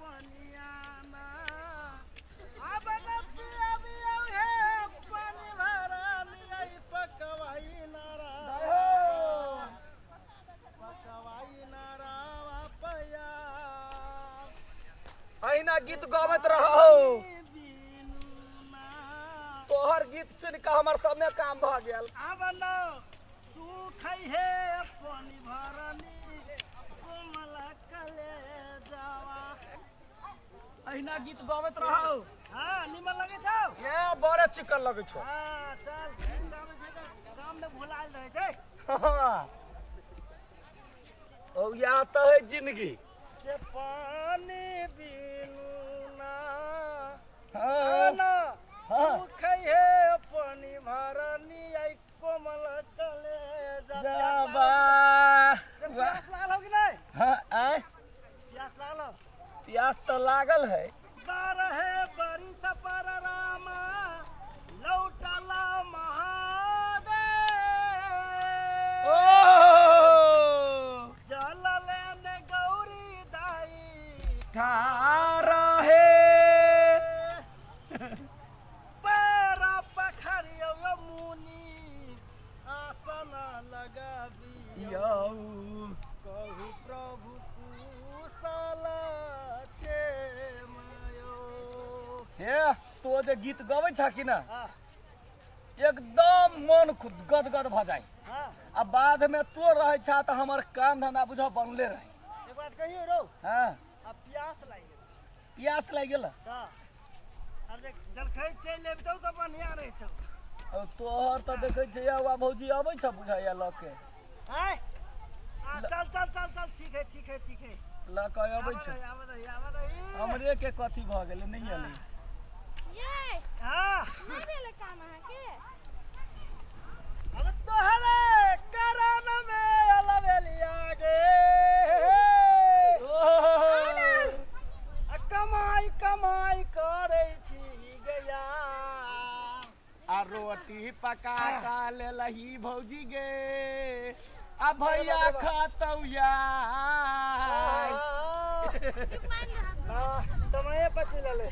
पनिया ना। आब न पियाबियौ हे पानि भरनी ऐ पकवाई नारा। पकवाई नारावा पया। अहिना गीत गबैत रहौ। बिनु ना। तोहर गीत सुनि कऽ हमर समय काम भऽ गेल। आब न सुखै हे पानि भरनी कोमल कलेजवा। अहिना गीत गबैत रहौ। हाँ, निमन लगै छौ? ये बड़े चिकन लगै छौ। हाँ, चल, गीत गाबै छै तऽ काम मे भुलायल रहै छै। ओ या तऽ है जिंदगी। से पानी बिनु ना। हाँ। ना। हाँ। सुखै हे पानि भरनी ऐ कोमल कलेजा। जा प्यास बा। लागल? प्यास लागल हो कि नहि? हाँ, आँय? प्यास लागल हो? प्यास तऽ लागल है। बारह बरिस पर रामा लौटला महादेव। ओ जल लेने गौरी दाई ठार हे। पैरा पखरियौ मुनि आसन लगाबियौ। यौ। कहु प्रभु कुशल क्षेमयो। हे तो जे गीत गबै छ कि ना, हाँ। एकदम मन खुद गदगद भऽ जाइ। हाँ। आ बाद में तो रहै छ तऽ हमर काम धंधा बुझ बनले रहे। एक बात कहियो रौ? हाँ। अब प्यास लागि गेल। प्यास लागि गेल? हाँ, आब जे जलखै चलि अबितौ तऽ बढ़िआँ रहितौ। अब तोहर तऽ देखै छियै आ भौजी अबै छ बुझाइया लऽ के। आय आ, चल चल चल चल, ठीक है, ठीक है, ठीक है। लऽ के अबै छ। आबै रही, आबै रही। हमरे के कथी भऽ गेलै, नहि एलै? ये। हाँ। नहि भेलै काम अहाँके? अब तोहरे कारण में अलबेलिया गे। आ कमाई कमाई करै छी गैया। आ रोटी पका का लेलही भौजी गे, आ भैया खतौ यार। समय पर चलि एलै।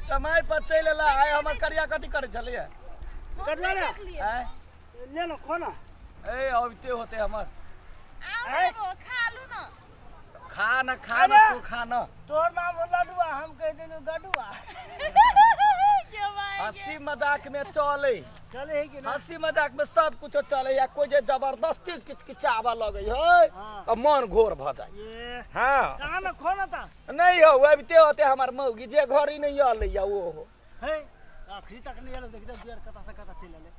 समय पर चलि एला। आइ हमर करिया कथी करै छलैया? कटुआ ने। आँय? ले लो, खो ना। ए अबिते होते हमर। आउ ने बौ, खा लू न। खा न, खा न। अरे! तू खा न। तोहर नाम हो लडुआ, हम कहि देलू गडुआ। के भाई। हंसी मजाक में चले। चले है कि ना? हंसी मजाक में सब कुछ चले, या कोई जे जबरदस्ती किचकिचाबऽ लगै है हाँ। तऽ मन घोर भऽ जाइ। ये। हाँ। कहाँ न, खो ना ता। नहीं हो, अबिते होते हमर मौगी, जे घर ही नहीं अलै या वो हो। हे, आखिरी तक नहीं एलै। देख, देख, कता से कता चलि एलै।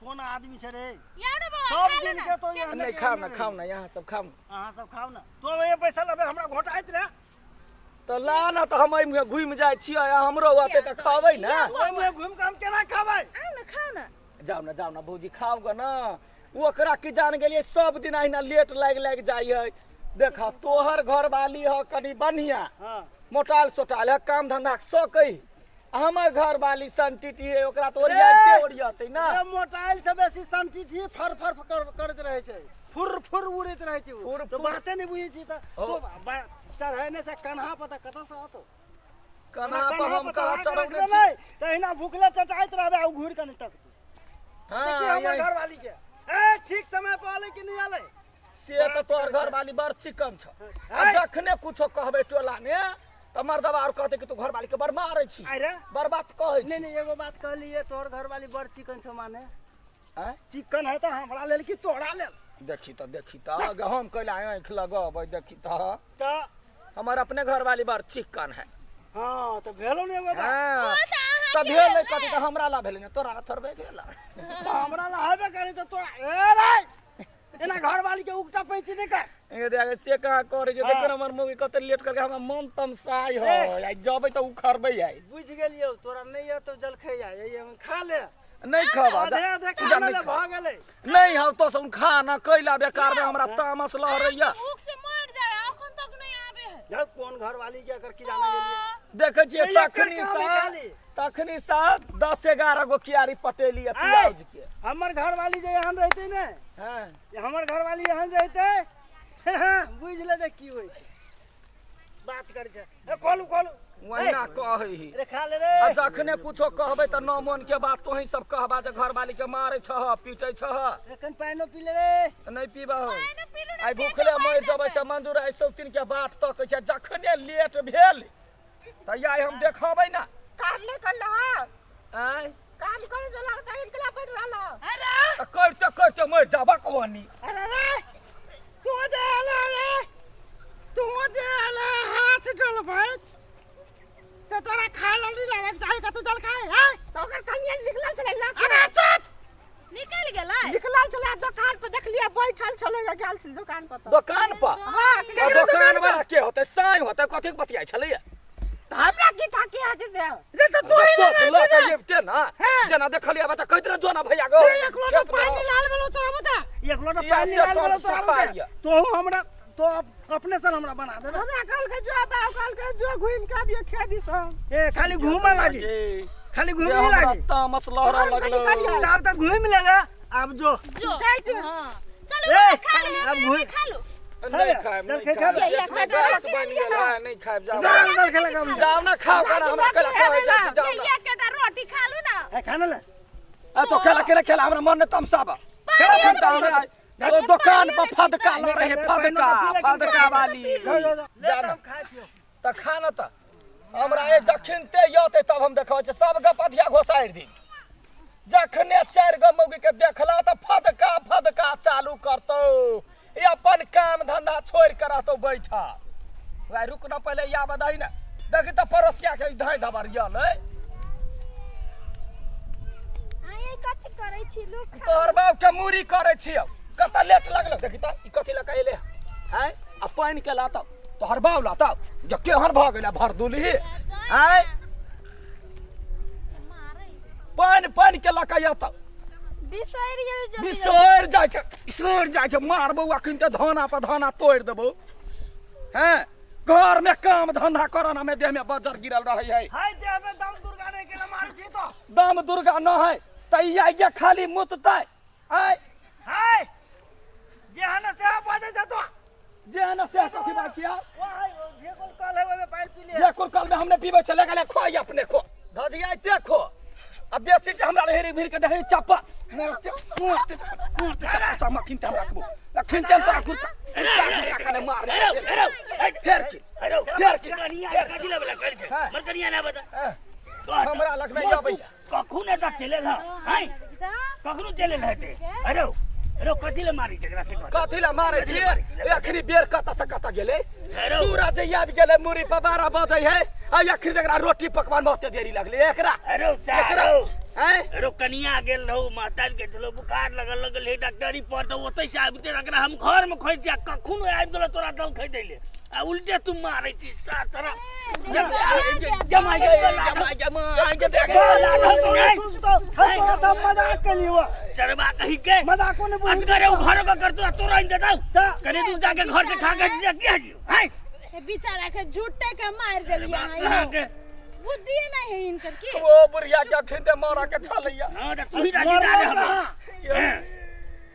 कोन आदमी छै रे? यार बौआ, सब खा ले दिन ना। के तो एहने नहीं के खाओ एहने ना। रही। खाओ ना, यहाँ सब खाओ ना। अहाँ सब खाओ ना। तो ये पैसा लेबै, हमरा घोटाइत रहे। तऽ ला ना, तऽ हम एहिमे घुमि जाइ छियै, आ हमरो होतै तऽ खबै ने। ओहिमे घुमि कऽ हम केना खेबै? आउ ने, खाउ ने। जाउ ने, जाउ ने भौजी, खाउ ग न। ओकरा की जान गेलियै, सब दिन अहिना लेट लागि लागि जाइ है। देख, तोहर घरवाली ह कनि बढ़िया, हाँ। मोटाल सोटाल है, काम धंधा सकै। हमर घरवाली संटीटी है, ओकरा तऽ ओरियाइते ओरियतै ना। रे, मोटाइल से बेसी संटीटी फर फर करैत रहै छै, फुर फुर उड़ैत रहै छै उ। फुर तो फुर। बाते नहि बुझै छी तऽ। ओ। तो चढ़ेने से कन्हा पर तऽ कतऽ से अतो? कन्हा पर हम चढ़ा कहाँ के चढ़ौने रखबे छी? नहि तऽ एहिना भुखले चटाइत रहबै आ उ घुरि कऽ नहि तकतै। हाँ। देखियौ हमर यही। घरवाली के, ए ठीक समय पर अलै कि नहि अलै? से तऽ तोहर घरवाली बड़ चिकन छ। आ ऐ! जखने कुछो कहबै टोला मे तऽ मर्दबा और कहतै कि तू घरवाली के बड़ मारै छी, आइ रे। बड़ बात कहै नहि छी। नहि, एगो बात कहलियै, तोहर घरवाली बड़ चिकन छौ, माने आँय? चिकन है तऽ हमरा लेल कि तोरा लेल? देखी तऽ, देखी तऽ, गे हम कैला आँखि लगबै? देखी तऽ। तऽ हमर अपने घरवाली बड़ चिकन है। हाँ, तऽ भेलो ने एगो बात। हाँ। ओ तऽ अहाँके तऽ भेल नहि भेल कथी ने। तऽ हमरा ला भेलै ने, तोरा ला थोड़बे भेल। तऽ हमरा ला हेबे करी तऽ तोरा ए रे एना घरवाली के उगता पैंची नहि कर। ए देख, से कहाँ करै छै? हाँ। देखो ने हमर मौगी कते लेट करके, हमरा मन तमसाइ ए। है। आइ जबै तऽ उखड़बै आइ। बुझि गेलियौ, तोरा नहि एतौ जलखै, आइ एहि खा ले। नहि खाबा। आधे आधे जा, खाना नहि ले खा। भऽ गेलै। नहि हौ, तो सब खा ना, कैला बेकार में हमरा तामस लहरैया। भूख से मर जाए, अखन तक नहीं आबे है। जाउ, कोन घरवाली के एकर की जाने गेलियै। देखै छियै। कहिया तखनी कर काम सँ निकाली? तखनी सँ 10 11 गो क्यारी पटेली ऐ, प्याज के। हमर घरवाली जे एहन रहितै ने, हाँ। जे हमर घरवाली एहन रहितै, बुझि ले जे की होइ छै। बात करै छै। ए खोलू खोलू। वहिना कहै ही। रे खा ले रे। आ जखने कुछो कहबै तऽ न मन के बात तोही सब कहबा जे घरवाली के मारै छह पीटै छह। एखन पानिओ पी ले रे। तऽ नहि पीबहो। पानि पीलू ने आइ पेट भूखले भरि मरि जेबै जेतै। से मंजूर आइ सौतिन के बाट तकै छै, जखने लेट भेल तऽ आइ हम देखबै ना। काम नहीं कर रहा। आँय काम करे जो लगता है इनके बैठ रहा। अरे तऽ करिते करिते मरि जाबा कहानी। अरे रे तू जे आला रे, तू जे आला हाथ डलबै ते तोरा खाय ला नहीं लाबक चाही, कतौ जल खाय हैं? तो ओकर कनिया निकलल छलै लाख। अरे चुप। निकल गेलै। निकलल छलै दोकान पर, देखलियै बैठल छलै, गेल छलै दोकान पर तऽ। दोकान पर? हाँ। आ दोकान वाला के होतै? साँइ होतै? कथी के बतियाइ छलैया? तऽ हमरा की था की हाथ दे रे तऽ तू ही तोप लेने लऽ के छलै। अबिते ना। हाँ। जेना देखलियै तऽ कहैत रह जो ना भैया गो। रे एक लोटा खेत मे पानि रह। लाल गेलो तोरा बता, एक लोटा इएह पानि से लाल गेलो कंठ तोरा सुखा बता। लिअ। तो हमरा तो अपने से हमरा बना देबे। हमरा कहलकै जो बाबा, कहलकै जो घुमि के आबियो खेत दिसन। ए खाली घूमे लागी, गे, खाली जे घूमे हमरा लागी। तामस लहरऽ हम कथी लगलो। करियै? आब तऽ घूमि ले रे, आब जो। जो। जाइ छी। हाँ चलू ए, खा लू, आब हम घुमि- खा लू। नहीं खायब, चल नहीं खे खायब। खाबे। पेट में गैस बनि गेल है, नहीं खायब, जाओ। चल चल खेला खाबे। जाओ ना खाओ खाना, हमरा केला खाबै जाइ छी, जाओ ये ना। ये एकटा रोटी खा लू ना। ए खाना ले। आ तो खेला खेला खेला, हमरा मन ने तमसाबा। खेला तऽ हमरा ओ दोकान पर फदका लऽ रहे, फदका फदका वाली। जो जो जो ले। जा तऽ ना। हम खाइ छियौ। तऽ खा न तऽ हमरा ए जखन ते यते तब हम देखबै छै सब गप अधिया घोसारि दी। जखने चारि गो मौगी के देखला तऽ फदका फदका चालू करतौ, ई अपन काम धंधा छोड़ि के रहतौ बैठल। भाई रुक न, पहिले या बदाही ना देखी तऽ पड़ोसिया के धाइ धबर यल। आइ कथी करै छी लोक? तोहर बाप के मूरी करै छियौ। कतऽ लेट लगलो देखी तऽ, ई कथी लऽ के एले आँय? आ पानि के लातौ तोहर बाप लातौ जे केहन भऽ गेलै भरदुलही आँय? पानि पानि के लऽ के एतौ। बिसरि गेलै जल्दी। बिसरि जाइ छै, बिसरि जाइ छै। मारबौ अखन तऽ धाना पर धाना तोड़ि देबौ। हैं घर में काम धंधा करऽ ना, में देह में बजर गिरल रहै है। हाय देह में दम दुर्गा नहीं केला मारै छी तो। दम दुर्गा न है तऽ ई आइये खाली मुततै आँय? हाय जे हन से बाजै छ तो। जे हन से कथी बात छियै? ओ हाय जे कोन कल है ओमे पानि पी ले। ये कुल कल में हमने पीबै चले गेलै। खो अपने खो, धधियाइते खो। आ बेसी जे हमरा हेरी भीड़ के देखै चप्पा मारते मारते मारते चप्पा सब मखिन ते हम रखबो अखन ते तोरा कुत्ता कुत्ता खाने मार। फेर की फेर की हाँ। हाँ। हमरा लग में अबै। कखू ने तऽ चलल ह हैं, कखनो चलल हेतै। अरे अरे कथी ले मारी एकरा से? कथी ला मारै छियै? अखनी बेर कतऽ से कतऽ गेलै? अरे सूरज आबि गेलै मुरी पर, 12 बजै है आ अखनी एकरा रोटी पकवान बहुते देरी लगलै एकरा। अरे एकरा सारो हैं अरे कनिया गेल रहू, माता के छलो बुखार लगल लगल हे डॉक्टरी पर, तऽ ओतै से आबिते एकरा हम घर में खोजि छी, कखनो आबि गेलो तोरा दल खै दैले आ उल्टे तू मारै छी सार तोरा। जमाइ गे जमाइ जमाइ गे देख। हम तोरा सब मजाक केलियो। सरबा कही के मजाको ने बुझ। असगरे उ घरो का करतो आ तोरा आनि देतौ। कने तू जाके घर से खा के जा के जियो हैं। ए बेचारा के झूठे के मार देलियै अहाँ। अहाँ इहो के बुद्धि नहीं है इनकर की। ओ बुढ़िया के अखन ते मारा के छलैया। हां तऽ तू ही राजी रह।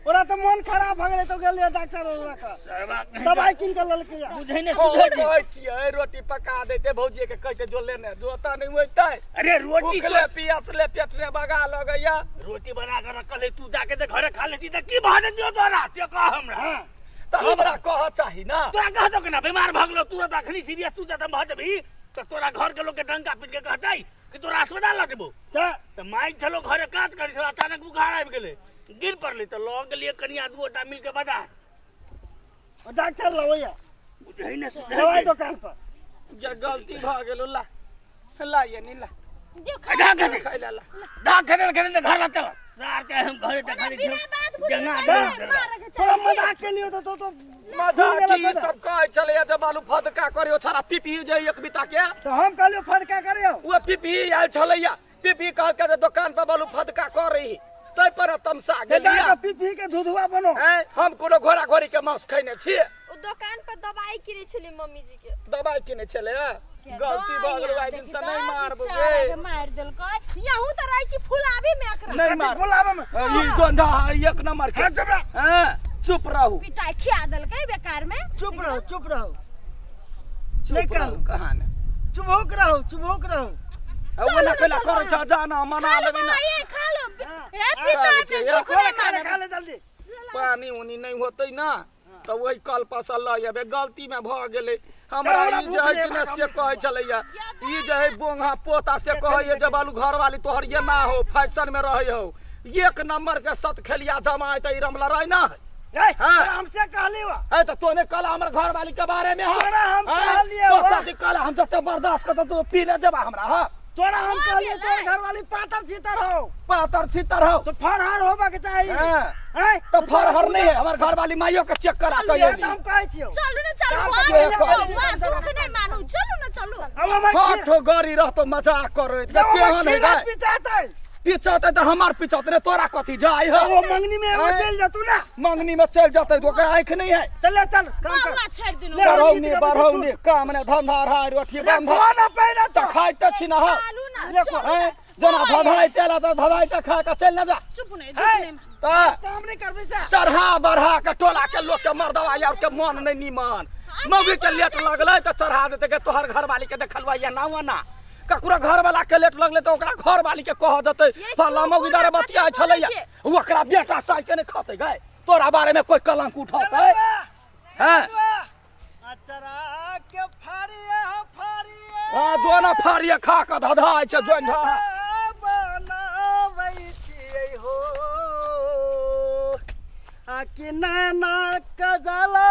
ओरा तऽ मन खराब भऽ गेलै तऽ गेलियै डॉक्टर ओकरा के सरबा कही के दवाई कीन के लेलकै। बुझै ने ओ सुझै छै। कहै छियै रोटी पका देते, भौजी के कहते जो लेने जो ओतऽ नहि होइतै। अरे रोटी भूखले पियासले पेट ने बगा लगैया। रोटी बना के रखल है, तू जाके तऽ घरे खा लेती तऽ की भऽ जेतियौ तोरा से कह हमरा। तऽ हमरा कहऽ चाही ना। तोरा कह दो केना बीमार भऽ गेलौ तुरंत अखनी सीरियस तू जतऽ भऽ जेबही तऽ तोरा घर के लोग के डंका पीट के कहतै कि तोरा अस्पताल लऽ जेबौ। तऽ तऽ माइक छलो घरे काज करै छलो, अचानक बुखार आबि गेलै, गिर पड़लै तऽ लऽ गेलियै कनिया दू गोटा मिल के बाजार डॉक्टर लबैया। बुझै ने सुझै दवाई छै। दोकान पर जे गलती भऽ गेलो ला ला ये नी ला। दियौ। ढाक दे। खाइ ला ला। ढाक खेने खेने घर ला चल सार के हम घरे ओना देखा बिना बात बुझले जंगा मारे मारे के थोड़ा चाही। मजाक केलियो तऽ तो मजाक की सब कहै छलैया जे बालू फदका करियो छड़ा पीपी जे एक बिता के। तऽ हम कहलियो फदका करियो। ओ पीपी आयल छलैया, पीपी कहलकै जे दोकान पर बालू फदका करै तै पर तमसा गेलिया। पीपी के धुधुआ बनो। हैं हम कोनो घोड़ा घोड़ी के मांस खैने छियै? ओ दोकान पर दवाई किनै छली मम्मी जी के। दवाई किनै छलै? गलती भऽ गेल, आइ दिन से नहि मारबो। बेचारा गे के मारि देलकै। यहूँ तऽ रहै छी फुलाबी में एकरा। नहि मार बोलाबे में। ई गंधा एक नंबर के। हाँ, चुप रह। हैं चुप रहू। पिटाई खिया देलकै बेकार में। चुप रहो चुप रहो। नहीं चुप रहू कहलहुँ। कहाँ ने चुपहोक रहू चुपहोक रहू ओना कैला करै छ जाना मना लेबै ना ये खा लो ए खा पिता लै छियै, के दुख खा ले नहीं खा ले मानब खा ले जल्दी पानी उनी नहि होतै ना तऽ ओहि कल पर से लऽ अयबै गलती में भऽ गेलै हमरा हमरा ई भूख जे है नहि कि ने भाग, से कहै छलैया ई जे है बोंगा पोता से कहैया जे बालू घरवाली तोहर ये ना हो फैशन में रहै हो एक नंबर के सत खेलिया जमाए तऽ ई रमला रहै ना है ए, हाँ। तोरा हमसे कहली वा है तऽ तोने कहला हमर घरवाली के बारे में हाँ तोरा हम हाँ? कहलियै तो वा। कथी कहला हम जते बर्दाश्त करते तू पीने जेबा हमरा हाँ तोरा हम कहलिए तोर घरवाली पातर छीतर हो पातर छितर हो तो फरहर होबा के चाही हाँ। हैं? तो फरहर नहीं है हमार घरवाली माइयो के चेक करा के ये अयली तो हम कहै छियौ चलू ना चलू काम माँ, कर माँ, माँ, दुख नहीं मानू चलू ना चलू अब हमर हाँ खीर ठो गाड़ी रहतो मजाक करैत अब हमर केहन है खीरा गाय पिचातै पिचौते तऽ हमार पिचौते ने तोरा कथी जाय अब है वो मंगनी में एगो हैं? चल जतू ना मंगनी में चल जतै तो ओकरा आँखि नहीं है चल ले चल काम कर बौआ छोड़ दिनु ले। हम बढ़ौनी गीत गाबै बढ़ौनी काम ने धंधा रहा रोटी ले बंधा खो ना पहिने तऽ तो खाइते छी ना हो आलू ना ले खो। हैं? जेना धधाइते ला तऽ धधाइते खा के चलि ना जा चुप नहीं दुख हैं? नहीं मानू तऽ काम नहीं करबै से चढ़ा बढ़ा के टोला के लोग के मर्दवा यार के मन नहीं निमन मौगी के लेट लगलै तऽ चढ़ा देतै के तोहर घरवाली के देखलवा या ना ओना ककरो घरवाला के लेट लगलै तऽ ओकरा घरवाली के कह देतै ये फल्ला चुप मौगी दारे ना, बतियाइ कथी छलैया बोलै ओकरा बेटा साइ के नहि खतै गै तोरा बारे में कोई कलंक उठतै हैं अचरा के फाड़िए हो फाड़िए हाँ दोना फाड़िए खा के धधाइ छै जोइन धधा बनाबै छियै हो आ कि नैना कजला